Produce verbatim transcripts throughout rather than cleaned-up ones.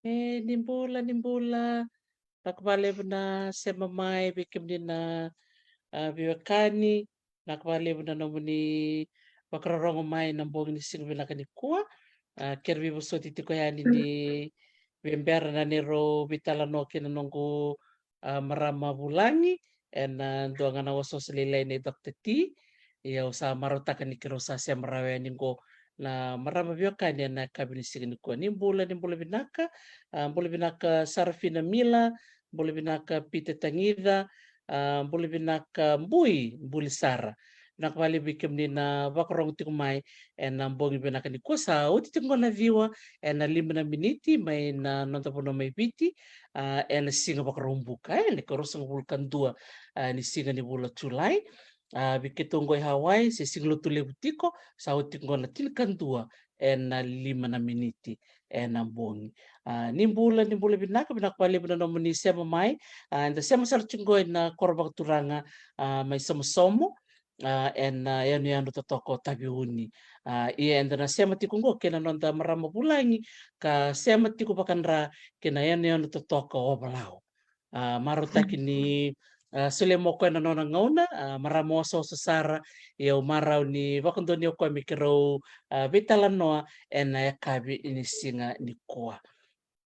E, ni bula, ni bula. Vinaka vakalevu na sema mai vei kemuni na, a, veiwekani. Vinaka vakalevu na nomuni vakarorogo mai na bogi ni siga vinaka nikua. A, keirau veivosoti tiko yani ni via bera na neirau veitalanoa kei na noqu, a, marama vulagi ena, a, dua ga na osooso lailai nei Doctor T. Ia au sa marautaka ni keirau sa sema rawa yani qo na marama veiwekani ena yakavi ni siga nikua. Ni bula, ni bula vinaka, a, bula vinaka Sarafina Mila, bula vinaka Peter Tagica, a, bula vinaka Bui, buli sara. Vinaka vakalevu vei kemuni na vakarogo tiko mai ena bogi vinaka nikua. Sa oti tiko qo na ciwa ena lima na miniti mai na noda vanua mai Viti, a, ena siga Vakaraubuka, e, na ikaruasagavulu ka dua, a, ni siga ni vula Julai. A, vei keitou qo e Hawaii, se Siga Lotulevu tiko, sa oti tiko qo na tinikadua ena lima na miniti ena bogi. A, ni bula, ni bula vinaka, vinaka vakalevu na nomuni sema mai. A, eda sema sara tiko qo ena koro vakaturaga, a, mai Somosomo, a, ena, a, yanuyanu totoka o Taveuni. A, ia eda na sema tiko qo kei na noda marama vulagi ka sema tiko vakadra kei na yanuyanu totoka o Ovalau. A, marautaki ni, a, solia mai o koya na nona gauna, a, marama osooso sara, ia au marau ni vakadonuya o koya me keirau, a, veitalanoa ena yakavi ni siga nikua.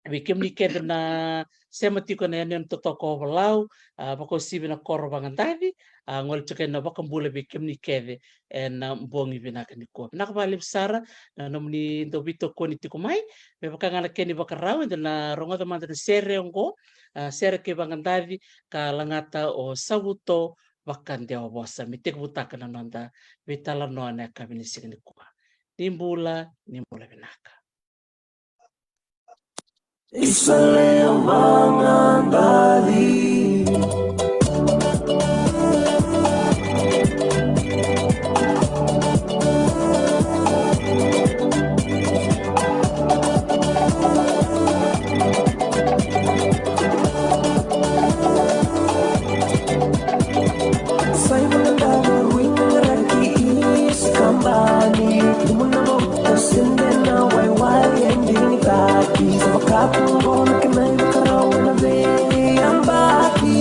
Vei kemuni kece na sema tiko ena yanuyanu totoka o Ovalau, a, vakauasivi na koro Vagadaci, a, gole tiko ena vakabula vei kemuni kece ena bogi vinaka nikua. Vinaka vakalevu sara na nomuni dau veitokoni tiko mai. Me vaka ga na kena ivakarau, eda na rogoca mada na sere oqo, a, sere kei Vagadaci ka lagata o Savuto Vakadewavosa. Me tekivutaka na noda veitalanoa ena yakavi ni siga nikua. Ni bula, ni bula vinaka. Isa lewa Vagadaci. Sai Vagadaci, Rui, Nagaraki, Isa, Kabani, Kumuna, Vauta, Sede, na waiwai e digitaki. Sa vakapungu na kena ivakarau ena veiyabaki.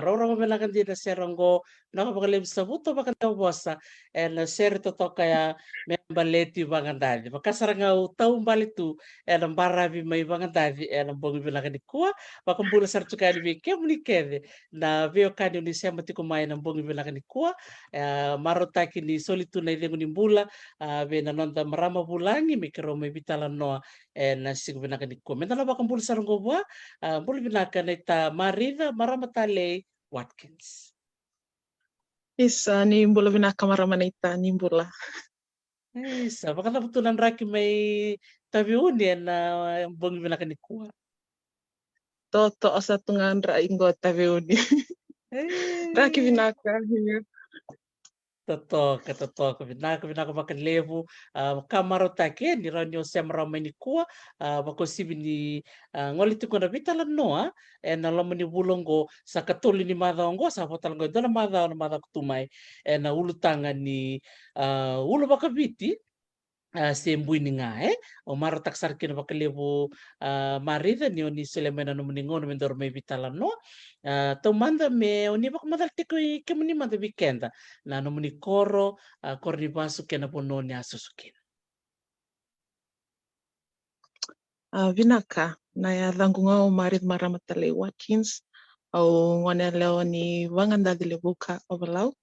Rauta vinaka dina na sere oqo, vinaka vakalevu sa vuta vakadewa vosa ena sere totoka ya me baleti vagadaci. Vaka sara ga au taubale tu ena baravi mai vagadaci ena bogi vinaka nikua. Vakabula sara tu yani vei kemuni kece na veiwekani oni sema tiko mai ena bogi vinaka nikua. E, marautaki ni soli tu na icegu ni bula, a, vei na noda marama vulagi me keirau mai veitalanoa ena siga vinaka nikua. Meda na vakabula sara oqo vua, a, bula vinaka naita Marica, marama talei Watkins. Isa, ni bula vinaka marama naita, ni bula. Isa, vakacava tu na draki mai Taveuni ena bogi vinaka nikua? Totoka sa tu ga draki qo Taveuni. E. Draki vinaka, ia. Totoka, totoka, vinaka, vinaka vakalevu. A, ka marautaki e, ni rawa ni o sema rawa mai nikua, a, vakauasivi ni, a, gole tiko na veitalanoa ena loma ni vula oqo, sa katolu ni macawa oqo, sa vo tale oqo e dua na macawa na macawa ka tu mai, ena ulutaga ni, a, ulu vakaviti, a, se buini ga, e. Au marautaka sara kina vakalevu, a, Marica, ni oni solia mai na nomuni gauna me daru mai veitalanoa. A, taumada me oni vakamacala tiko i kemuni mada vei keda, na nomuni koro, a, koro ni vasu kei na vanua oni a susu kina. A, vinaka, na yacaqu ga o Marica Marama Talei Watkins, au gone yalewa ni Vagadaci Levuka, Ovalau.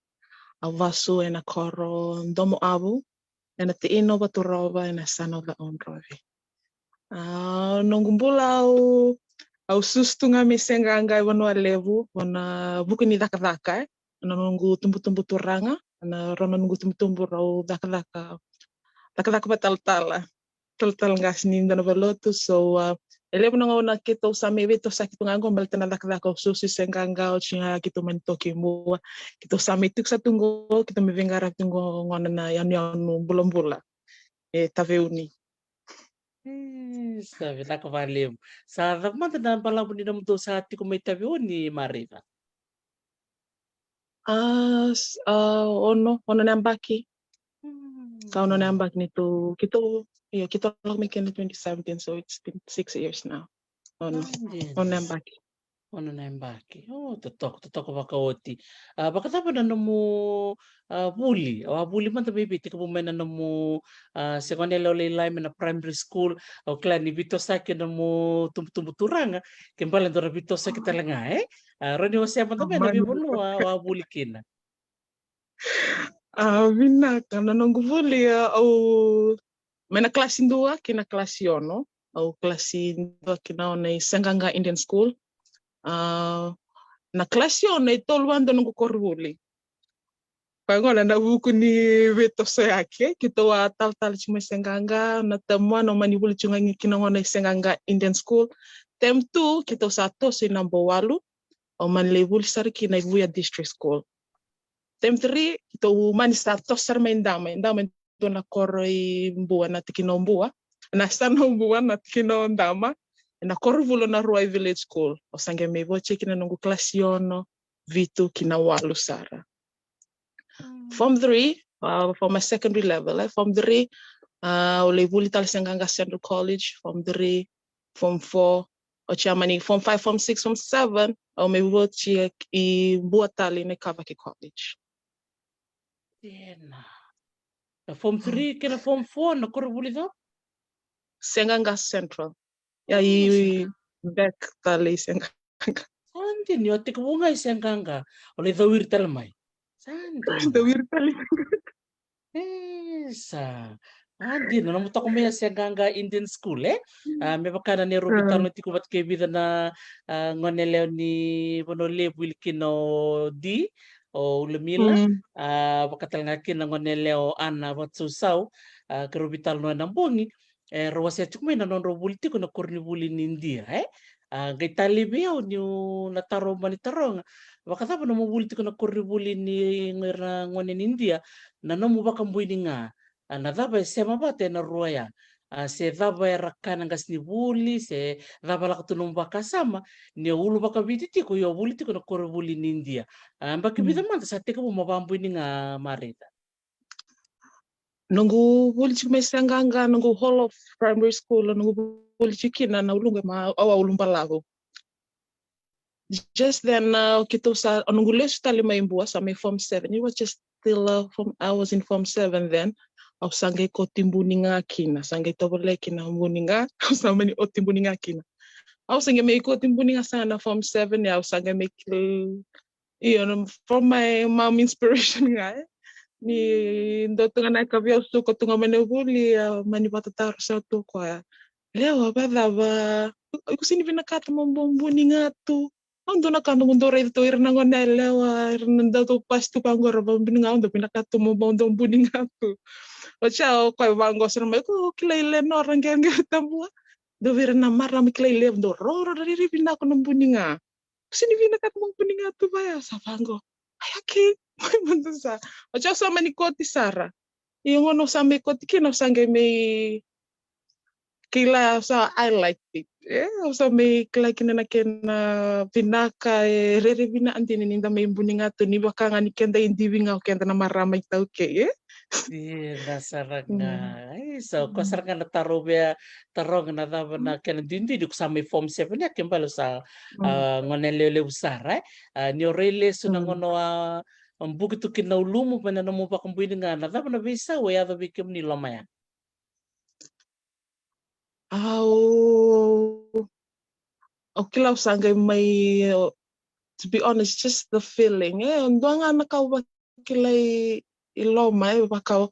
Au vasu ena koro Domoavu, ena tiini o Vaturova, ena yasana o Caudrove. A, noqu bula au, au susu tu ga mai Seqaqa e Vanua Levu, ena vuku ni cakacaka, e. Na noqu tubutubu turaga, na rau na noqu tubutubu rau cakacaka, cakacaka vatalatala. Talatala qase ni dua na valenilotu, so, a, e levu na gauna keitou sa mai veitosoyaki tu ga qo baleta na cakacaka, au susu i Seqaqa, oti ga keitou mani toki Bua, keitou sa mai tiko sa tu qo, keitou mai veiqaravi tu qo, gona na yanuyanu bulabula e Taveuni. Isa, vinaka vakalevu. Sa cava mada na balavu ni nomudou sa tiko mai Taveuni, Marica? A, s-, a, ono, ono na yabaki. Mm. Ka ono na yabaki ni tu, keitou, io, keitou lako mai kina twenty seventeen, so it's been six years now. Ono, ono na yabaki. Ono na yabaki. O, totoka, totoka vakaoti. A, vakacava na nomu, a, vuli? Au a vuli mada mai Viti, tekivu mai na nomu, a, se gone yalewa lailai mai na primary school. Au kila ni veitosoyaki nomu tubutubu turaga, ke bale dua na veitosoyaki tale ga, e? A, rawa ni wasea mada mai na veivanua au a vuli kina. A, vinaka, na noqu vuli, a, au mai na kalasi dua ki na kalasi ono. Au kalasi dua kina ono i Seqaqa Indian School. A, na kalasi ono e tolu vata noqu koronivuli. Koya gona na vuku ni veitosoyaki, e, keitou a talatala tiko mai Seqaqa, na tamu au mani vuli tiko ga kina gona i Seqaqa Indian School. Tamu tu, keitou sa toso i Nabouwalu, au mani lai vuli sara kina i Vuya District School. Tamu three, keitou mani sa toso sara mai Dama, Dama e dua na koro i Bua, na tikina o Bua, na yasana o Bua, na tikina o Dama, na koronivuli o Naruwai Village School. Au sa qai mai vosa kina noqu kalasi ono, vitu kina walu sara. Mm. Form three, a, for my secondary level, e, form three, a, au lai vuli tale Seqaqa Central College, form three, form four, oti au mani form five, form six, form seven, au mai vosa i Bua tale i Naikavaki College. Dina. Na form three kei na form four na koronivuli cava? Seqaqa Central. Ia, i back tale i Seqaqa. Sa dina, ni o tekivu ga i Seqaqa, o lai cawiri tale mai. Sa dina. Cawiri tale. Isa. A, dina, nomu toka mai a Seqaqa Indian School, e? A, me vaka na neirau veitalanoa tiko vata kei vica na, a, gone yalewa ni Vanua Levu, vuli kina o Di, o Ulamila, a, vaka tale ga kina na gone yalewa o Ana Vatusausau, a, keirau veitalanoa ena bogi, e, rau wasea tiko mai na nodrau vuli tiko na koronivuli ni Idia, e? A, qai talei vei au niu na taro mani taroga. Vakacava nomu vuli tiko na koronivuli ni ira na gone ni Idia, na nomu vakabuini ga? A, na cava e sema vata ena rua ya? A, se cava era kaya na qasenivuli, se cava lako tu nomu vakasama, ni o ulu vakaviti tiko, ia o vuli tiko na koronivuli ni Idia. A, yabaki vica mada sa tekivu mo vakabuini ga, Marica? Noqu vuli tiko mai Seqaqa, noqu whole of primary school, noqu vuli tiko kina na uluqu e ma, au a ulubalavu. Just then, uh, keitou sa, o noqu lesu tale mai Bua, sa mai form seven. It was just still, uh, form, I was in form seven then. Au sa qai koti buni ga kina, sa qai tovolea kina buni ga, au sa mani oti buni ga kina. Au sa qai mai koti buni ga sa na form seven, ia au sa qai mai kil-, io, na, from my mom inspiration ga, e. Ni dua tu ga na ka vei au, suka tu ga mai na vuli, a mani vatataro sa tu o koya. Lewa, vacava, iko sini vinakata mo bau buni ga tu? Au dua na ka noqu dau raica tu ira na gone yalewa, ira na dau tu pasi tu vaqo ra vabuni ga, au dau vinakata tu mo bau dau buni ga tu. Oti ya o koya vaqo sara mai, ko kilai Lenora qeqe Tabua. Dau vei ira na marama kilai levu, dau roro ra riri vinaka na buni ga. Sini vinakata mo buni ga tu vaya, sa vaqo. Ai, okay. Mai mada sa. Oti ya au sa mani koti sara. Ia gauna au sa mai koti kina, au sa qai mai kila, au sa, I liked it. E, au sa mai kila kina na kena vinaka, e rere vinaka dina ni da mai buni ga tu, ni vaka ga ni keda idivi ga o keda na marama iTaukei, e. Dina sara ga. Ai, so, ko sara ga na taro vea, taro ga na cava na kena duidui ni ko sa mai form seven, ya ke bale sa, a, gone levulevu sara, e. A, ni o rai lesu na gauna a, a buki tu kina na ulumu, mai na nomu vakabuni ga, na cava na veisau e yaco vei kemuni loma ya? Au, au kila au sa qai mai, uh, to be honest, just the feeling, e, dua ga na ka au vakila i loma, e, vaka au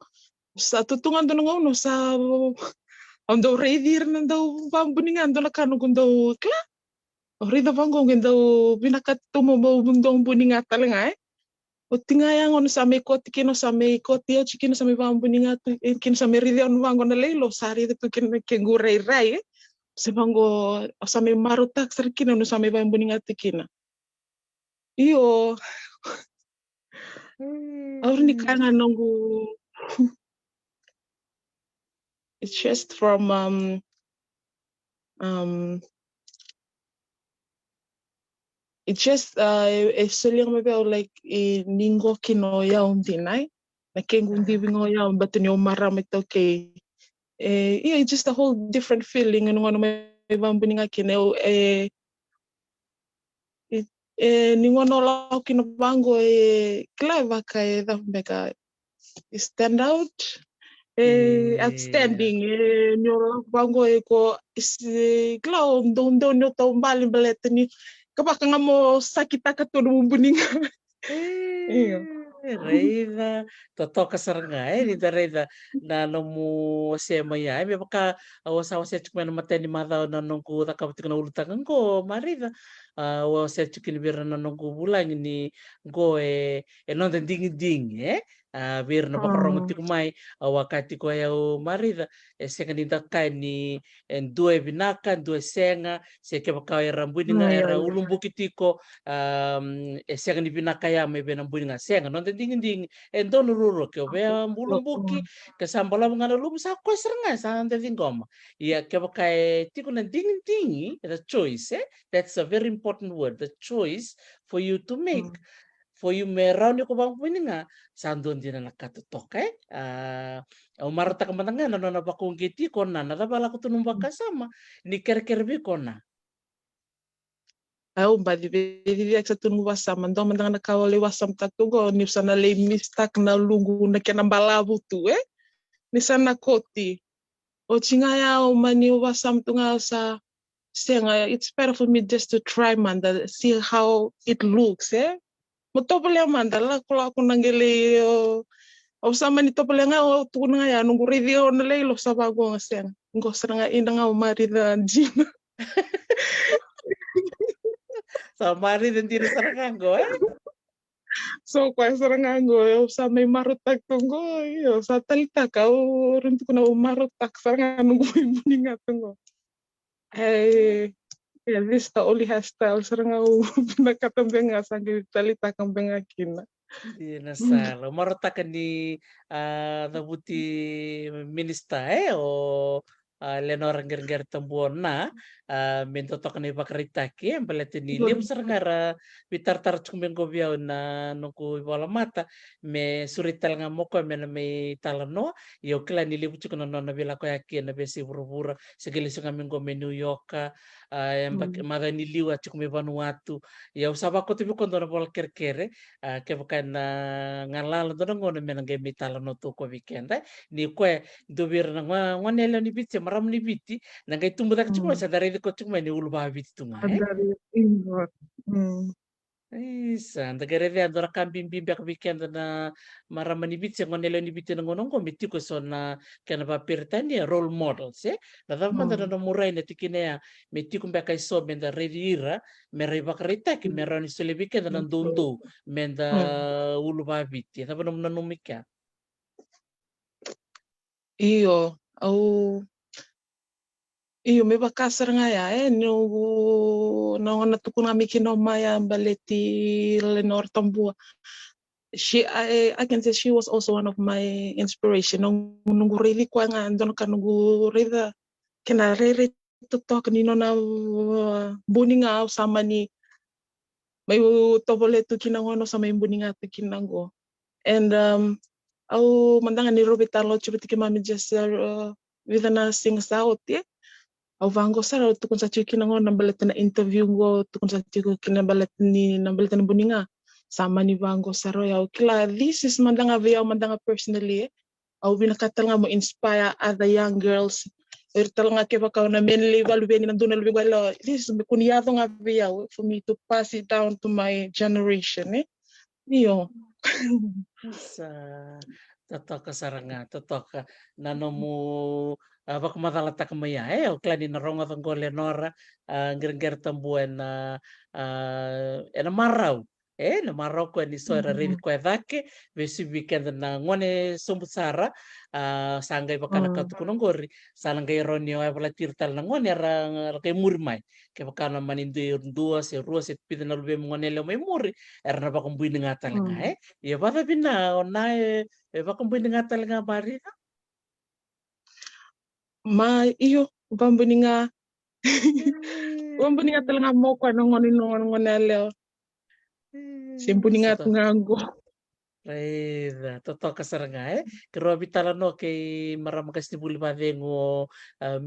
sa tu tu ga dua na gauna au sa, au dau raici ira na dau vabuni ga, dua na ka noqu dau kila. Au raica vaqo qai dau vinakata tu mo bau dau buni ga tale ga, e. Oti ga ya gauna sa mai koti kina, sa mai koti oti kina, sa mai vabuni ga tu, e, kina sa mai raici au na vaqo na lailai, sa raica tu kina na kequ rairai, e. Se vaqo, au sa mai marautaka sara kina, au sa mai vabuni ga tu kina. Io. Au ni kaya ga noqu, it's just from, um, um, it's just, uh, e, e solia mai vei au, like, e, ni qo kina o yau dina, e. Na kequ divi ga o yau, but ni o marama iTaukei. E, yeah, it's just a whole different feeling, e, gauna mai vabuni ga kina, e, e, e, ni gauna o lako kina vaqo, e, kila vaka e cava beka, e stand out, e, outstanding, e, ni o lako vaqo, e, ko, e, kila o doudou ni o taubale baleta ni ka vaka ga mo sakitaka tu na buni ga. Io. E, raica, totoka sara ga, e, ni da raica na nomu wasea mai ya. E, me vaka, a, au sa wasea tiko mai na matai ni macawa na noqu cakava tiko na ulutaga qo, Marica. A, au wasea tiko kina vei ira na noqu vulagi ni qo e, e noda digidigi, e? A, vei ira na vakarogo tiko mai, au a kaya tiko o yau, Marica, e sega ni da kaya ni e dua e vinaka, dua e sega, se kevaka era buni ga, era ulubuki tiko, um, e sega ni vinaka ya mai vei na buni ga, sega, noda digidigi, e donu ruarua, ke o via bulubuki, ke sa balavu ga na luvu, sa koya sara ga, sa da ciqoma. Ia kevaka e tiko na digidigi, the choice, e? That's a very important word, the choice for you to make. For you me rawa ni ko vakabuni ga, sa dua dina na ka totoka, e? A, au marautaka mada ga na nona vakauqeti iko na, na cava lako tu nomu vakasama, ni kerekere vei iko na. Au baci vei, vei, vei, sa tu nomu vakasama, dua mada ga na ka au lai vakasamataka tu qo, niu sa na lai mistaka na luqu na kena balavu tu, e? Ni sa na koti. Oti ga ya au mani vakasama tu ga sa, sega, it's better for me just to try mada, see how it looks, e? Mo tovolea mada, lakolako na qele, o, au sa mani tovolea ga, au tukuna ga ya, noqu raici au na lailai, au sa vaqo ga sega. Qo sara ga ina ga au Marica dina. Sa Marica dina sara ga qo, e? So koya sara ga qo, au sa mai marautaka tu qo, io, sa taleitaka, au rawa ni tukuna au marautaka sara ga noqu mai buni ga tu qo. E, yeah, this the only hairstyle sara ga au vinakata beka ga, sa qai taleitaka beka ga kina. Dina sara. Marautaka ni, a, cavuti minisita, e, o a, Lenora Qereqere Tabua, na, a, me dua toka na ivakaraitaki, e, baleta ni levu sara ga era veitaratara tiko mai qo vei au na noqu ivola mata, me sureti tale ga mai o koya me na mai talanoa. Ia au kila ni levu tiko na nona veilakoyaki ena veiyasai vuravura, se qai lesu ga mai qo mai New York, a, e maca ni liu a tiko mai Vanuatu. Ia au sa vakauta vei koya dua na vola kerekere, a, kevaka ena galala dua na gauna me na qai mai talanoa tu o koya vei keda, e. Ni o koya e dua vei ira na gone yalewa ni Viti, se marama ni Viti, na qai tubu cake tiko mai, sa da raici koya tiko mai ni uluvaviti tu ga, e. Isa, da qai raica e dua na ka bibi beka vei keda na marama ni Viti se gone yalewa ni Viti ena gauna oqo, me tiko eso na kena vaperitania role models, e. Na cava mada na nomu rai na tikina ya, me tiko beka eso me da raici ira, me ra ivakaraitaki, me rawa ni solia vei keda na doudou me da uluvaviti. E cava nomu nanuma i kea? Io, au, io, me vaka sara ga ya, e, noqu, na gauna tukuna ga mai kina o Maya baleti Lenora Tabua. She, I, I can say she was also one of my inspiration. Noqu, noqu raici koya ga, dua na ka noqu raica kena rairai totoka ni nona, uh, buni ga, au sa mani mai tovolea tu kina qo, au sa mai buni ga tu kina qo. And, um, au mada ga ni rau veitalanoa tiko vata kei keimami just, uh, vica na siga sa oti. Au vaqo sara, au tukuna sa tiko kina qo na baleta na interview qo, tukuna sa tiko kina baleta ni, na baleta na buni ga. Sa mani vaqo sara, au kila, this is mada ga vei au mada ga personally, e. Au vinakata tale ga mo inspire other young girls. O ira tale ga kevaka o na mani lai vakaluveni na dua na luve qo yalewa, this is me kua ni yaco ga vei au, for me to pass it down to my generation, e. Io. Sa totoka sara ga, totoka na nomu, a, vakamacalataka mai ya, e. Au kila ni na rogoca qo Lenora, a, Qereqere Tabua ena, a, ena marau. E, na marau koya ni so era raici koya cake, vesuvi keda na gone sobu sara, a, sa qai vaka na ka tukuna qori, sa na qai rawa ni o yavalati ira tale na gone era, era qai muri mai. Kevaka na mani dui dua se rua se vica na luvemu gone yalewa mai muri, era na vakabui ni ga tale ga, e. Ia vakacavi na, o na e, e vakabui ni ga tale ga Marica? Ma, io, vakabuni ga. Vakabuni ga tale ga mo koya na gone, na gone, gone yalewa. Se buni ga tu ga qo. Raica, totoka sara ga, e. Keirau a veitalanoa kei marama qasenivuli vakacegu o, a,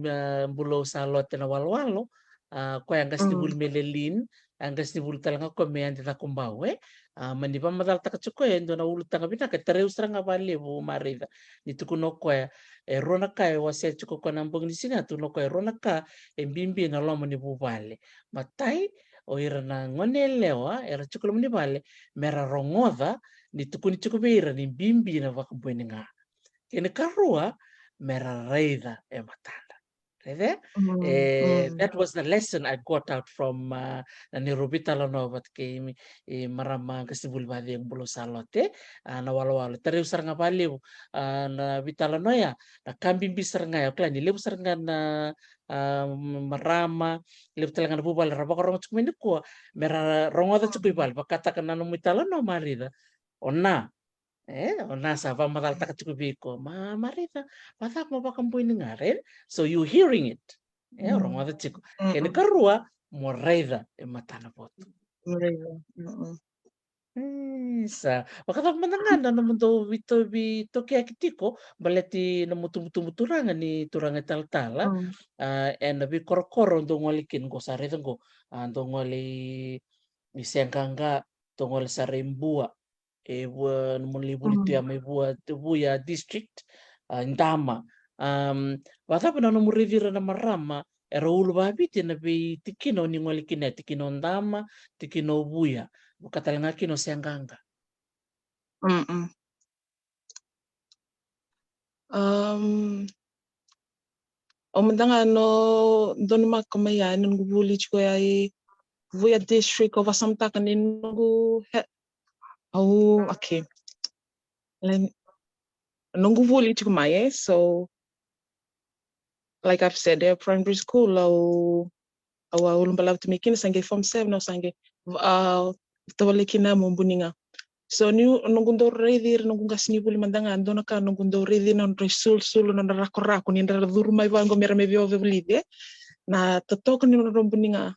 Bulou Salote Nawalowalo. A, koya qasenivuli mai Lelean, a, qasenivuli tale ga koya mai Yadi Cakobau, e. A, mani vakamacalataka tiko e dua na ulutaga vinaka, e tarai au sara ga vakalevu Marica. Ni tukuna o koya, e rua na ka e wasea tiko o koya na bogi ni siga, tukuna o koya e rua na ka e bibi ena loma ni vuvale. Matai, o ira na gone yalewa era tiko loma ni vale, mera rogoca ni tukuni tiko vei ira ni bibi na vakabui ni ga. Kena karua, mera raica e matada. Raica? E, that was the lesson I got out from, uh, na neirau veitalanoa vata kei, e, marama qasenivuli vakacegu Bulou Salote, a, Nawalowalo. Tarai au sara ga vakalevu, a, na veitalanoa ya, na ka bibi sara ga ya, au kila ni levu sara ga na, a, marama, levu tale ga na vuvale ra vakarogo tiko mai nikua, mera rogoca tiko i vale, vakataka na nomu italanoa Marica. O na E, o na sa vakamacalataka tiko vei iko, ma, Marica, vacava mo vakabui ni ga, right? So you hearing it. E, o rogoca tiko. Kena karua, mo raica e matana votu. Mo raica. E, sa vakacava mada ga na nomudou veito-, veitokiyaki tiko baleti nomu tubutubu turaga ni turaga italatala, a, ena veikorokoro dou gole kina, qo sa raica qo, a, dou gole i, i Seaqaqa, dou gole sara i Bua, e Vua, nomu lai vuli tu ya mai Vua, Vuya district, a, Dama. Am, vakacava na nomu raici ira na marama era uluvaviti ena veitikina o ni gole kina, tikina o Dama, tikina o Vuya, vaka tale ga kina o Seaqaqa? Am, au mada ga, no, donumaka mai ya, noqu vuli tiko ya i Vuya district, au vakasamataka ni noqu he-, au, okay. Like, noqu vuli tiko mai, e, so, like I've said, e primary school, au, au a ulubalavu tu mai kina, sa qai form seven, au sa qai, a, tovolei kina mo buni ga. So niu noqu dau raici ira noqu qasenivuli mada ga, dua na ka noqu dau raici na nodra isulusulu, na nodra rakorako ni ra curu mai vaqo me ra mai veiwave vulici, e. Na totoka ni nodra buni ga.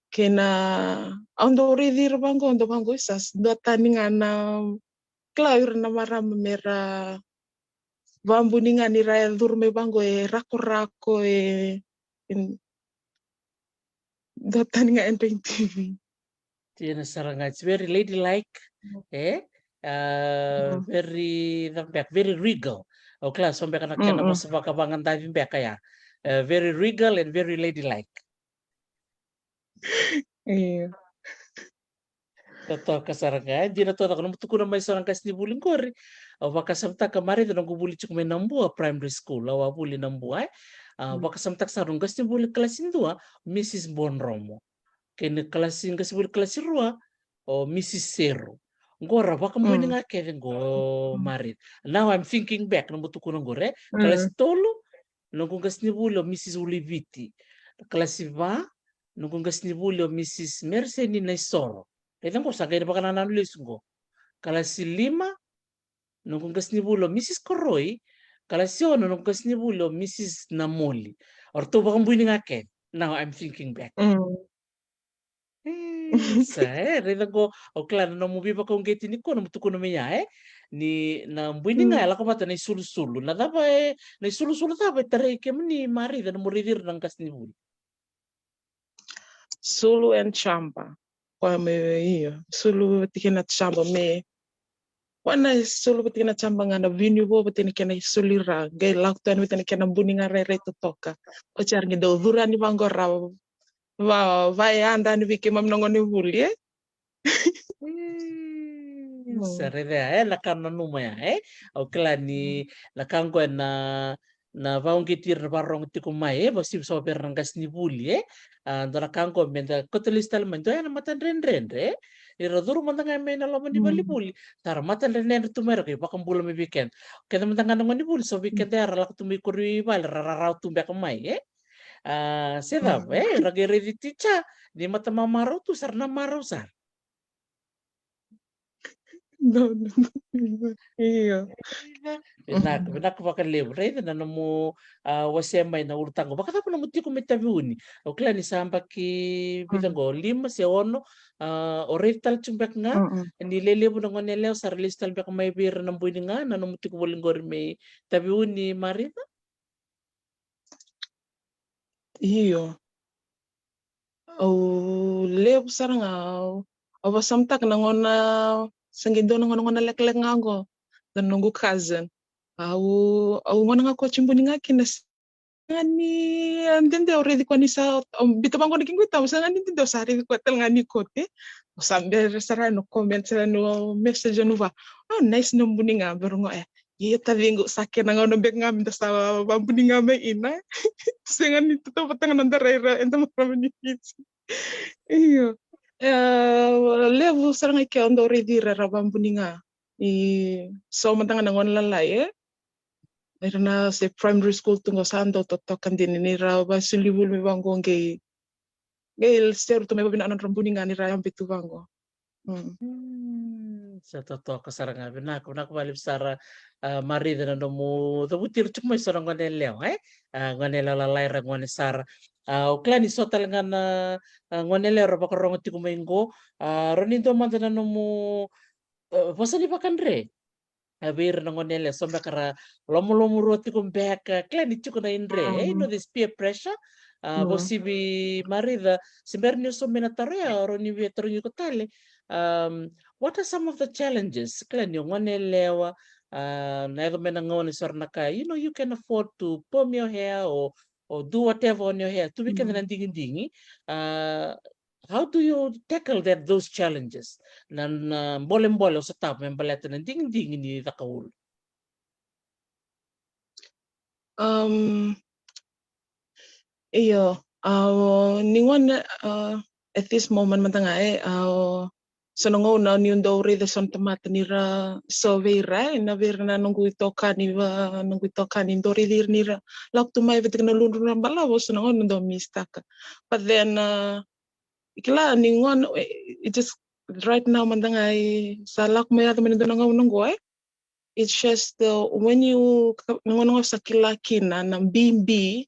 Kei na, au dau raici ira vaqo, dau vaqo, isa, dua tani ga na, kila, ira na marama me ra vabuni ga ni ra curu mai vaqo e rakorako, e, e, dua tani ga e dra i T V. Dina sara ga, it's very ladylike, e? Uh, very, cava beka, very regal. Au kila so beka na kena vosa vakavagadavi beka ya. Uh, very regal and very ladylike. Io. Totoka sara ga, e dina totoka. Nomu tukuna mai so na qasenivuli qori. Au vakasamataka, Marica, noqu vuli tiko mai Nabua Primary School, au a vuli Nabua, e. A, vakasamataka sara noqu qasenivuli kalasi dua, Missus Bonromo. Kei na kalasi, qasenivuli kalasi rua, o Missus Seru. Qo ra vakabuni ga kece qo, Marica. Now I'm thinking back, nomu tukuna qori, e. Kalasi tolu, noqu qasenivuli o Missus Uliviti. Kalasi va, noqu qasenivuli o Missus Meriseni Naisoro. Raica qo, sa qai vakanananu lesu qo. Kalasi lima, noqu qasenivuli o Missus Koroi. Kalasi ono, noqu qasenivuli o Missus Namoli. O ratou vakabuni ga kece. Now I'm thinking back. E, sa, e, raica qo, au kila na nomu veivakauqeti nikua, nomu tukuna mai ya, e? Ni na buni ga e lako vata na isulusulu. Na cava, e, na isulusulu cava e tarai kemuni, Marica, nomu raici ira na qasenivuli? Sulu and Chamba. Koya me, io, sulu vata kei na Chamba me, koya na sulu vata kei na Chamba ga na vinivo vata kei na kena isulu i ra, qai lako tu yani vata kei na kena buni ga rairai totoka. Oti ya ra qai dau curu yani vaqo ra va, vayadra yani vei keimami na gonevuli, e? Sa raica ya, e, na ka nanuma ya, e? Au kila ni na ka qo ena, na vakauqeti ira na vakarorogo tiko mai, e, vakasivi so vei ira na qasenivuli, e? A, dua na ka qo meda kauta lesu tale mai, dua ya na matadredredre, e? Ni ra curu mada ga mai na loma ni valivuli, sa ra matadredredre tu mai, ra qai vakabula mai vei keda. Keda mada ga na gonevuli, so vei keda ya ra lako tu mai kori vale, ra rarawa tu beka mai, e? A, se cava, e? Ra qai raici ticha ni mata mamarau tu, sa ra na marau sara. Io. Vinaka, vinaka vakalevu. Raica na nomu, a, wasea mai na ulutaga. Vakacava nomu tiko mai Taveuni? Au kila ni sa yabaki vica qo, lima se ono, a, o raica tale tiko beka ga ni lelevu na gone yalewa sa ra lesu tale beka mai vei ira na buni ga, na nomu tiko voli qori mai Taveuni, Marica? Io. Au levu sara ga, au, au vakasamataka na gauna, sa qai dua na gauna, gauna lekaleka ga qo, da noqu cousin. Au, au gauna ga ko tiko buni ga kina, sega ni a dede au raici koya ni sa, au biuta vaqo na kequ itavi, sega ni dede au sa raici koya tale ga ni kote. Au sa bera sara no comment sara no message no va. Oh, nice na buni ga, bera qo, e. Ia taciqu, sa kena gauna beka ga meda sa vabuni ga mai ina. Sega ni tautauvata ga na da rai ira eda marama ni Fiji. Io. E, levu sara ga i ke au dau raici ira ra vabuni ga. I so mada ga na gone lalai, e. Ira na se primary school tu qo sa dau totoka dina ni ra vasolivuli mai vaqo qei, qei seru tu mai vavinaka na nodra buni ga ni ra yabe tu vaqo. Mm. Mm, sa totoka sara ga, vinaka, vinaka vakalevu sara, a, Marica na nomu cavuti ira tiko mai so na gone yalewa, e? A, gone yalewa lalai ra gone sara. A, au kila ni so tale ga na, a, gone yalewa ra vakarorogo tiko mai qo, a, rawa ni dua mada na nomu, a, vosa ni vakadre. A, vei ira na gone yalewa so beka ra lomalomarua tiko beka, kila ni tiko na idre, e, you know, this peer pressure. A, vakasivi Marica, se bera ni o so mai na taro ya, o rawa ni via tarogi iko tale. Um, what are some of the challenges? Kila ni o gone yalewa, a, na yaco mai na gauna so ra na kaya, you know, you can afford to perm your hair or, or do whatever on your hair. Tu vei keda na digidigi. A, how do you tackle that, those challenges? Na, na bolebole o sotava me baleta na digidigi ni caka ulu. Um, io, au, ni gauna, a, at this moment mada ga, e, au, so na gauna niu dau raica so na tamata ni ra so vei ira, e, na vei ira na noqu itokani, va, noqu itokani dau raici ira ni ra lako tu mai vei tiko na ludru na balavu, so na gauna dau miss taka. But then, a, kila ni gauna, e, it just right now mada ga e sa lako mai yaco mai na dua na gauna oqo, e. It's just, uh, when you, na gauna ga o sa kila kina na bibi,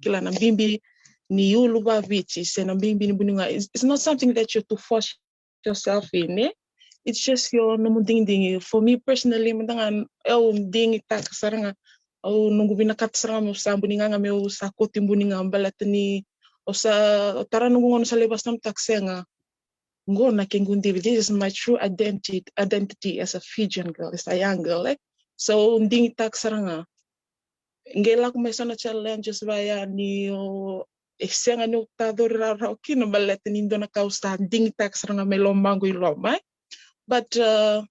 kila na bibi ni ulu vaviti se na bibi ni buniga. It's, it's not something that you to force yourself in, e. It's just your nomu digidigi. For me personally, mada ga au digitaka sara ga, au noqu vinakata sara ga meu sa buniga ga, meu sa koti buniga baleta ni au sa, au tara noqu gauna sa lai vasamtaka sega. Qo na kequ divi, this is my true identity, identity as a Fijian girl, as a young girl, e. So digitaka sara ga. Qai lako mai so na challenges vaya ni o, e sega ni o tacori rawarawa kina baleta ni dua na ka au sa digitaka sara ga mai lomaqu i loma, e. But, uh,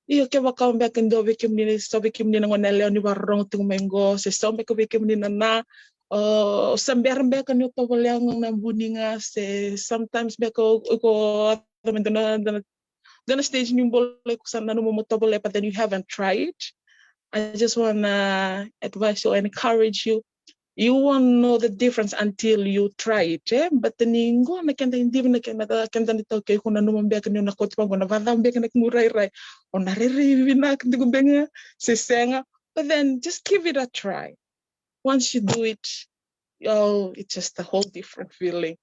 io, kevaka o beka dua vei kemuni, so vei kemuni na gone yalewa ni vakarorogo tiko mai qo, se so beka vei kemuni na na, o, o sa bera beka ni o tovolea ga na buniga, se sometimes beka o, o ko yaco mai dua na, dua na, dua na stage ni bula iko sa nanuma mo tovolea, but then you haven't tried. I just wanna advise you, encourage you. You won't know the difference until you try it, e? But ni qo na keda idivi na keda, keda na iTaukei, ko nanuma beka ni o na kauta vaqo na vakacava beka na kequ rairai. O na rairai vinaka tiko beka ga se sega. But then just give it a try. Once you do it, oh, it's just a whole different feeling.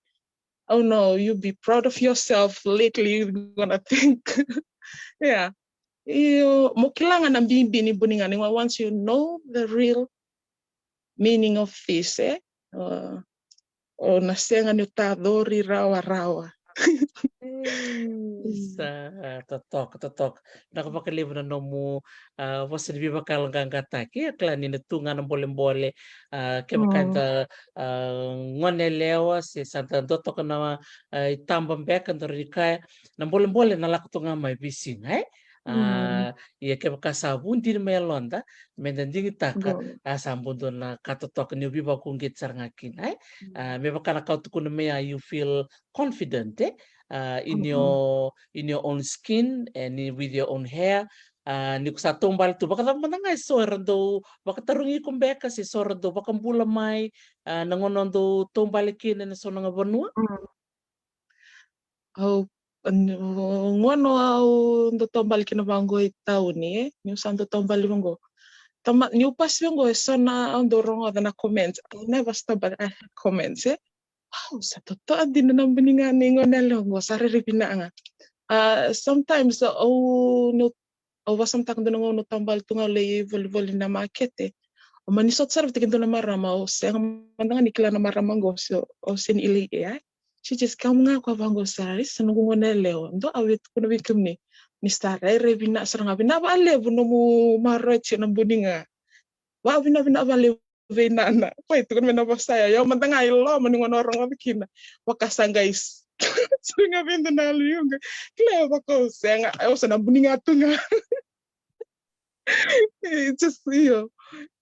Oh no, you'll be proud of yourself. Lately, you're gonna think. Yeah. Io, mo kila ga na bibi ni buniga, ni once you know the real meaning of this, e? O, o na sega ni o tacori rawarawa. Mm. Sa totoka, totoka. Vinaka vakalevu na nomu, ah, vosa ni veivakayaloqaqataki, e kila ni na tu ga na bolebole, ah, kevaka, mm, da, ah, gone yalewa se sa da dua toka na, ah, itaba beka, da rawa ni kaya na bolebole na lako tu ga mai veisiga, e? Mm. Ah, ia kevaka sa vu dina mai yaloda, meda digitaka, qo, ah, sa bau dua na ka totoka ni o veivakauqeti sara ga kina, e? Mm. Ah, me vaka na ka o tukuna mai ya, you feel confident, e? Ah, in, mm-hmm, your, in your own skin and in, with your own hair. Ah, ni ko sa taubale tu, vakacava mada ga e so era dau vakatarogi iko beka, se so era dau vakabula mai, ah, na gauna o dau taubale kina ena so na ga vanua? Mm. Au, n-, gauna au dau taubale kina vaqo i tauni, e, niu sa dau taubale vaqo. Tama, niu pasi vaqo, e so na au dau rogoca na comments. I'll never stop, but I had comments, e. Wow, sa totoka dina na buniga ni gone yalewa qo, sa rairai vinaka ga. Ah, sometimes, au, niu, au vasamtaka dua na gauna au taubale tu ga, au lai volivoli na makete. Au mani sota sara vata kei dua na marama, au sega mada ga ni kila na marama qo, so au sega ni lai, e, ai. She just kaya ga o koya vaqo, sa, "Isa, noqu gone yalewa, dou, au via tukuna vei kemuni ni sa rairai vinaka sara ga, vinaka vakalevu nomu maroroya tiko na buniga. Vakavinavinaka vakalevu vei nana." Koya e tukuna mai na vosa ya, o yau mada ga e loma ni gauna au rogoca kina. Vaka sa qai s-, sega vei dua na yalo, io, qai kila, vaka au sega, au sa na buniga tu ga. E, just, io.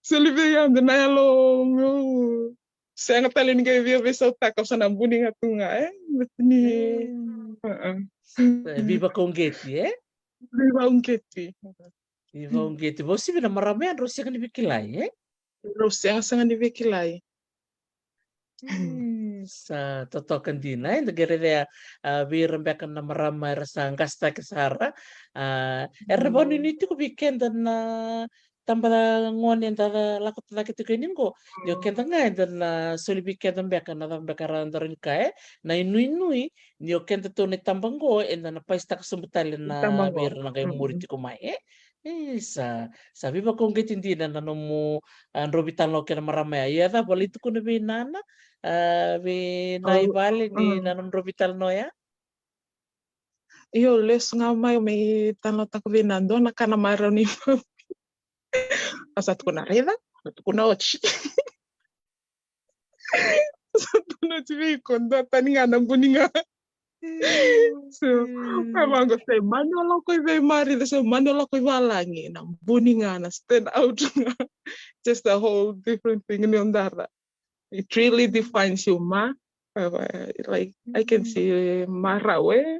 Soli vei au dua na yalo meu sega tale ni qai via veisautaka, au sa na buniga tu ga, e? But ni, mm, uh-uh. E, veivakauqeti, e? Veivakauqeti. Veivakauqeti. Vakauasivi na marama ya, drau sega ni veikilai, e? Drau sega, sega ni veikilai. Mm, sa totoka dina, e? Da qai raica, ah, vei ira beka na marama era sa qasitaki sara. Ah, era, mm, vakanuinui tiko vei keda na tabagone eda lako cake tiko yani qo. Ni o, mm, keda ga eda na soli vei keda beka na cava beka era dau kaya, e? Na inuinui ni o keda tou na itaba qo eda na paisitaka sobu tale na, itaba qo, vei ira na qai muri, mm-mm, tiko mai, e? Isa, sa veivakauqeti dina na nomu, ah, drau veitalanoa kei na marama ya. Ia cava o lai tukuna vei nana, ah, vei na, oh, i vale ni, mm, na nomu drau veitalanoa ya? Io, lesu ga mai, au mai talanoataka vei nana, dua na ka na marau ni, a sa tukuna, raica, a tukuna oti. Sa tukuna oti vei iko, dua tani ga na buniga. So, mm, vaqo, se mani o lako i vei Marica, se mani o lako i valagi, na buniga na stand out ga. Just a whole different thing ni o dara. It really defines you, ma. Uh, like, I can, mm, see, uh, marau, e.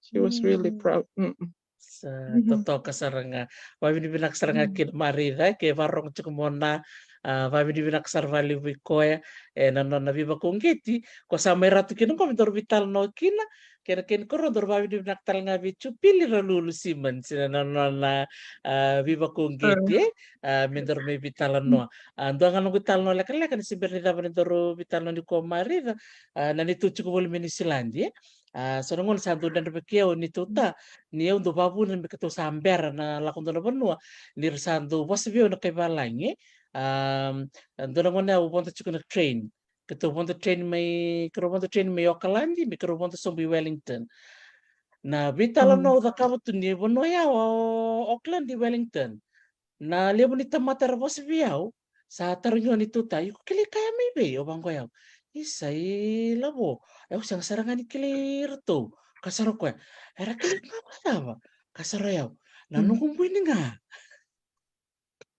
She was really, mm, proud. Mm-mm. Sa, mhm, totoka sara ga. Vakavinavinaka sara ga, mm, kina Marica, ke vakarorogo tiko mai na, A, vavinavinaka sara valevu i koya ena nona veivakauqeti. Ko sa mai ratu kina qo me daru veitalanoa kina, kei na kena ikarua daru vavinavinaka tale ga vei Jupili Ralulu Simmons ena nona, a, veivakauqeti, e, a, me daru mai veitalanoa. A, dua ga noqu italanoa lekaleka ni se bera ni cava ni daru veitalanoa nikua, Marica, a, na neitou tiko voli mai Niusiladi, e. A, so na gauna sa dau dredre vei keitou, neitou ta, ni au dau vavuna me keitou sa bera na lako dua na vanua, ni ra sa dau vosa vei au na kai valagi, e. A, dua na gauna au vodo tiko na train. Keitou vodo train mai, keirau vodo train mai Okaladi, me keirau vodo sobu i Wellington. Na veitalanoa au cakava tu ni vanua ya o Auckland i Wellington. Na levu ni tamata era vosa vei au, sa tarogi au neitou ta, "Iko kilai kaya mai vei?" Au vaqo, "Au, isa, i lavo, au sega sara ga ni kilai iratou." Ka sara o koya, "Era kilai ga vakacava?" Ka sara o yau, "Na noqu bui ni ga."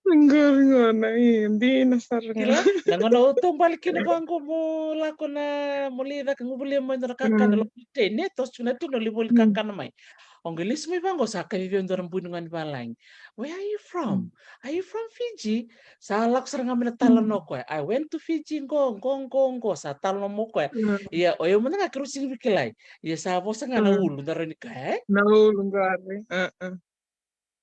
Qori gona, e, dina sara ga. Kila, na gauna au taubale kina vaqo mo lako na, mo lai caka, guvulia mai dua na kakana, lako i train, e, toso tiko na train, au lai voli kakana mai. Au qai lesu mai vaqo, sa kacivi au e dua na bui ni gone valagi. "Where are you from? Are you from Fiji?" Sa lako sara ga mai na talanoa o koya. "I went to Fiji, qo, qo, qo, qo." Sa talanoa mai o koya. Ia, o yau mada ga keirau sega ni kilai. Ia sa vosa ga na ulu, da rawa ni kaya, e? Na ulu qori.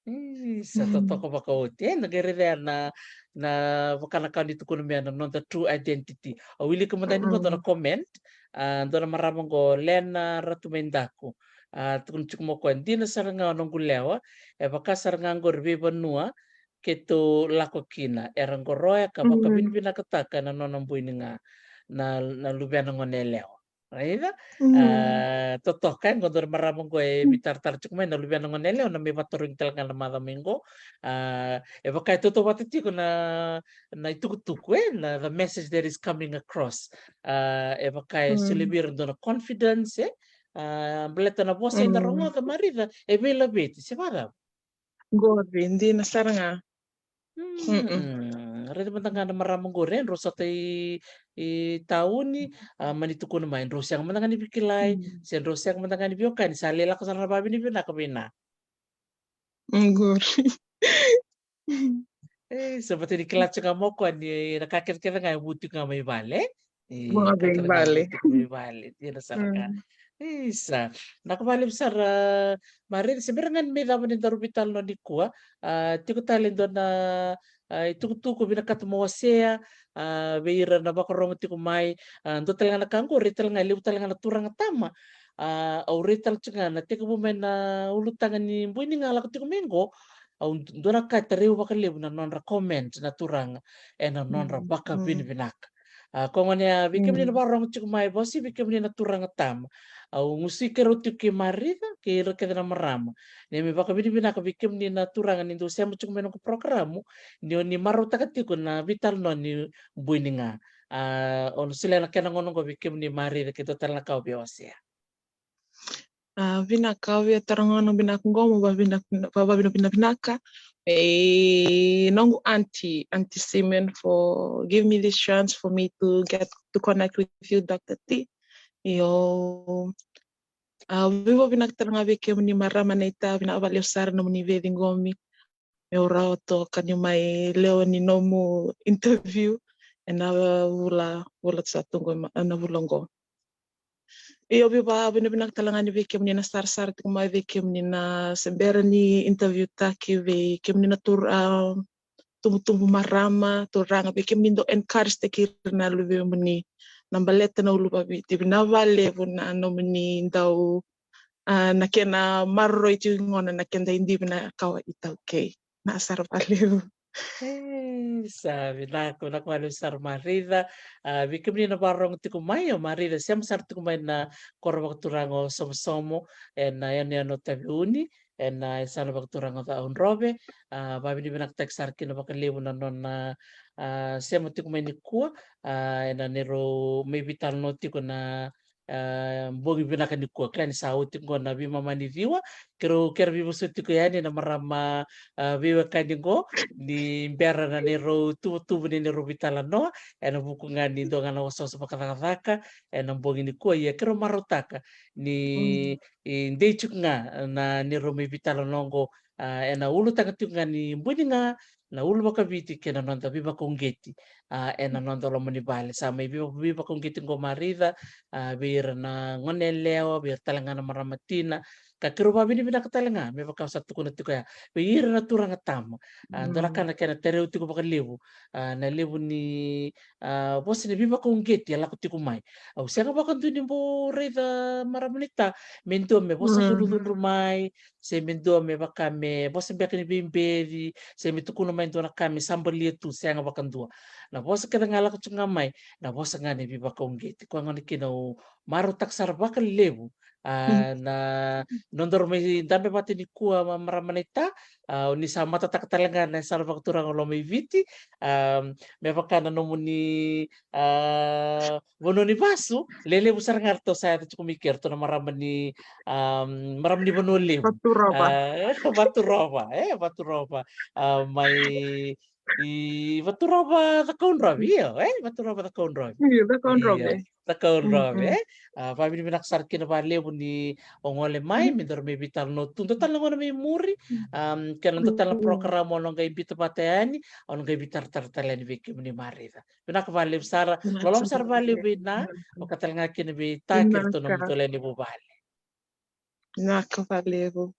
Isa, totoka vakaoti. E, da qai raica na, na vaka na ka ni tukuna mai na noda true identity. Au wilika mada ni qo dua na comment, a, dua na marama qo, Lena Ratumaidaku. A, tukuna tiko mai o koya, "Dina sara ga o noqu lewa, e vaka sara ga qori veivanua keitou lako kina, era qoroya ka vakavinavinakataka na nona bui ni ga na, na luvena gone yalewa." Raica? A, totoka, e, qo dua na marama qo e veitaratara tiko mai, na luvena gone yalewa, na mai vatarogi tale ga na macawa mai qo. A, e vaka e tautauvata tiko na, na itukutuku, e, na the message that is coming across. A, e vaka e solia vei ira dua na confidence, e. A, baleta na vosa eda rogoca, Marica, e veilaveti, se vakacava? Qori, dina sara ga. Raica mada ga na marama qori, e, drau sota i, i tauni, a, mani tukuna mai, drau sega mada ga ni veikilai, se drau sega mada ga ni veiwekani, sa lai lako sara na vavinavinaka vei na. Qori. E, sa vata ni kila tiko ga mai o koya ni na ka kecekece ga e vu tiko ga mai vale. E, ka kece ga e vu tiko mai vale. Dina sara ga. Isa, vinaka vakalevu sara, Marica, se bera ga ni mai cava ni daru veitalanoa nikua, a, tiko tale dua na, a, itukutuku vinakata mo wasea, a, vei ira na vakarogo tiko mai, a, dua tale ga na ka qo, raica tale ga e levu tale ga na turaga tama. A, au raica tale tiko ga na tekivu mai na ulutaga ni bui ni ga lako tiko mai qo, au d-, dua na ka e tarai au vakalevu na nodra comment na turaga ena nodra vakavinavinaka. A, ko gone, a, vei kemuni na vakarogo tiko mai, vauci vei kemuni na turaga tama. Au gusui keirau tiko kei Marica, kei ira kece na marama. Ni mai vakavinavinaka vei kemuni na turaga ni dau sema tiko mai noqu porokaramu, ni oni marautaka tiko na veitalanoa ni bui ni ga. A, au na solia na kena gauna qo vei kemuni Marica, ke dua tale na ka o via wasea. A, vinaka, au via taura gauna vinaka qo mo vavinavinaka, vavinavinaka. E, noqu aunty, Aunty Simon, for give me this chance for me to get to connect with you, Doctor T. Io, a, veivavinaka tale ga vei kemuni marama naita, vinaka vakalevu sara nomuni veiciqomi meu rawa toka ni mai lewe ni nomu interview ena vula, vula sa tu qo, ena vula qo. Io, vei, vavinavinaka tale ga ni vei kemuni na sarasara tiko mai, vei kemuni na se bera ni interview taki, vei kemuni na tur-, a, tubutubu marama, turaga, vei kemuni dau encourage taki ira na luvemuni na baleta na uluvaviti. Vinaka vakalevu na nomuni dau, a, na kena maroroi tiko gona na keda idivi na kawa iTaukei. Vinaka sara vakalevu. E, sa vinaka, vinaka vakalevu sara Marica. A, vei kemuni na vakarogo tiko mai, o Marica sema sara tiko mai na koro vakaturaga o Somosomo, ena yanuyanu o Taveuni, ena yasana vakaturaga o Cakaudrove. A, vavinavinakataki sara kina vakalevu na nona, a, sema tiko mai nikua, a, ena neirau mai veitalanoa tiko na, a, bogi vinaka nikua. Kila ni sa oti qo na veimama ni ciwa, keirau, keirau veivosoti tiko yani na marama, a, veiwekani qo, ni bera na neirau tuvatuva ni neirau veitalanoa, ena vuku ga ni dua ga na wasawasa vakacakacaka ena bogi nikua, ia keirau marautaka ni, e, dei tiko ga na neirau mai veitalanoa qo, a, ena ulutaga tiko ga ni bui ni ga, na uluvakaviti kei na noda veivakauqeti, a, ena noda loma ni vale. Sa mai veiva-, veivakauqeti qo Marica, a, vei ira na gone yalewa, vei ira tale ga na marama tina, ka keirau vakavinavinaka tale ga, me vaka au sa tukuna tiko ya, vei ira na turaga tama. A, dua na ka na kena tereu tiko vakalevu, a, na levu ni, a, vosa ni veivakauqeti e lako tiko mai. Au sega vakadua ni bau raica marama naita me dua me vosa cudrucudru mai, se me dua me vaka me vosa beka ni veibeci, se me tukuna mai dua na ka me sabalia tu, sega vakadua. Na vosa kece ga e lako tiko ga mai, na vosa ga ni veivakauqeti. Koya gona kina au marautaka sara vakalevu, a, na nodaru mai dabe vata nikua ma-, marama naita, a, o ni sa matataka tale ga na yasana vakaturaga o Lomaiviti, a, me vaka na nomuni, a, vanua ni vasu, lelevu sara ga ratou sa yaco tiko mai ke, ratou na marama ni, a, marama ni Vanua Levu. Vaturova. A, Vaturova, e, Vaturova. A, mai i Vaturova Cakaudrove, io, e, Vaturova Cakaudrove. Io, Cakaudrove. Io, Cakaudrove, e. A, vakavinavinaka sara kina vakalevu ni o gole mai, me daru mai veitalanoa tu. Dua tale na gauna mai muri, a, kei na dua tale na program au na qai biuta vata yani, au na qai veitaratara tale yani vei kemuni Marica. Vinaka vakalevu sara, loloma sara vakalevu vei Na, vaka tale ga kina vei Ta kei ratou na nomutou lewe ni vuvale. Vinaka vakalevu.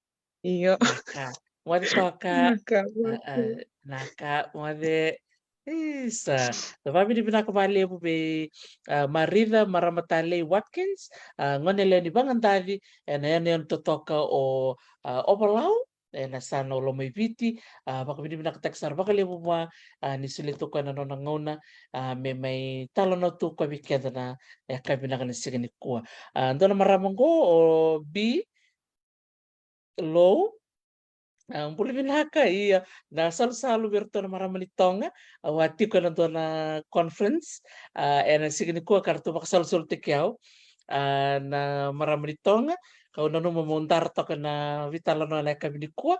Io. Vinaka. Moce toka. Vinaka, a, a, moce. Vinaka, moce. Isa. Sa vakavinavinaka vakalevu vei, a, Marica, marama talei Watkins, a, gone lewe ni Vagadaci, ena yanuyanu totoka o, a, Ovalau, ena yasana o Lomaiviti, a, vakavinavinakataki sara vakalevu vua, a, ni solia tu o koya na nona gauna, a, me mai talanoa tu o koya vei keda na yakavi vinaka ni siga nikua. A, dua na marama qo, o Bi Lou, a, bula vinaka, ia, na salusalu vei iratou na marama ni Toga, au a tiko ena dua na conference, a, ena siga nikua ka ratou vakasalusalutaki au, a, na marama ni Toga, kau nanuma meu dara toka na veitalanoa ena yakavi nikua.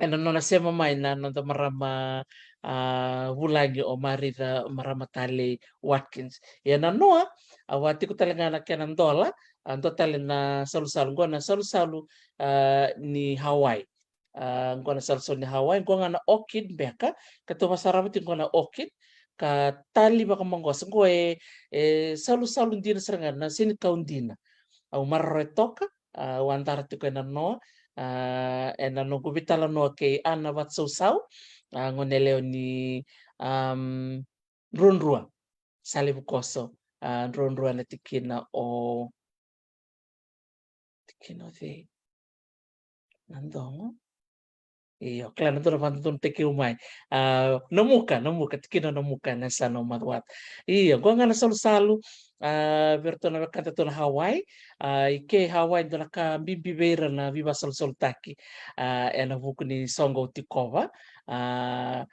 Ena nona sema mai na noda marama, a, vulagi o Marica, marama talei Watkins. Ia na noa, au a tiko tale ga na kena dola, a, dua tale na salusalu, qo na salusalu, a, ni Hawaii. A, qo na salusalu ni Hawaii, qo ga na orchid beka, ka tou vakasarava tiko qo na orchid, ka tali vakamaqosa, qo e, e salusalu dina sara ga na senikau dina. Au maroroya toka, a, au a dara tiko ena noa, a, ena noqu veitalanoa kei Ana Vatasausau, a, gone yalewa ni, am, Druadrua, Salevu Koso, a, Druadrua na tikina o, tikina o cei? Nadogo. Io, kila na dua na vakadodonutaki au mai. A, Namuka, Namuka, tikina o Namuka, na yasana o Macuata. Io, qo ga na salusalu, a, vei iratou na wekadatou na Hawaii. A, i ke Hawaii, dua na ka bibi vei ira na veivakasalusalutaki, a, ena vuku ni soqo au tikova. A,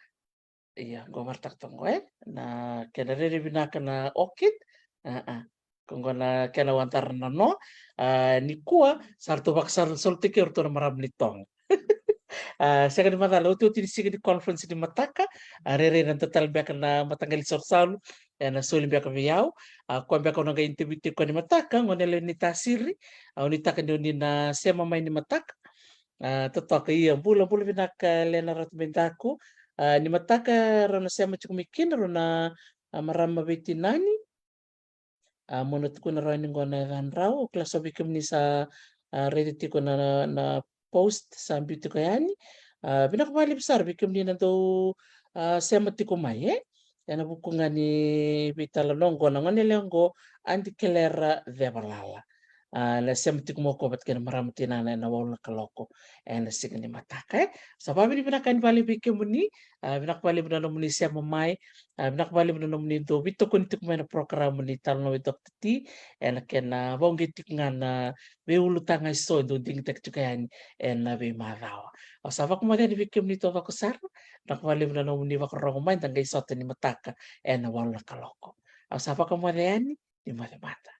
Ia, qo vakaraitaka toka qo, e? Na kena rairai vinaka na orchid. A, a. Qo, qo na kena wadara na noa. A, nikua, sa ratou vakasalusalutaki au o iratou na marama ni Toga. A, sega ni macala, otioti ni siga ni conference ni mataka, a, rairai na dua tale beka na mataqali salusalu, e, na soli beka vei au. A, koya beka au na qai interview tiko ni mataka, gone yalewa ni Tasiri, a, au nuitaka ni o ni na sema mai ni mataka. A, totoka, ia, bula, bula vinaka, Lena Ratu Baidaku. A, ni mataka rau na sema tiko mai kina rau na, a, marama veitinani. A, mo na tukuna rau yani qo na yacadrau, au kila so vei kemuni sa, a, raica tiko na, na, na post sa biu tiko yani. A, vinaka vakalevu sara vei kemuni na dau, a, sema tiko mai, e? Ena vuku ga ni veitalanoa qo na gone yalewa qo, Adi Kelera Cevalala. A, na sema tiko mai o koya vata kei na marama tinana ena walu na kaloko ena siga ni mataka, e. Sa vakavinavinaka yani vakalevu vei kemuni, a, vinaka vakalevu na nomuni sema mai, a, vinaka vakalevu na nomuni dau veitokoni tiko mai na program ni Talanoa with Doctor T, ena kena vakauqeti tiko ga na veiulutaga eso e dau digitaki tiko yani ena veimacawa. Au sa vakamoce yani vei kemuni taucoko sara, vinaka vakalevu na nomuni vakarorogo mai, da qai sota ni mataka ena walu na kaloko. Au sa vakamoce yani, ni moce mada.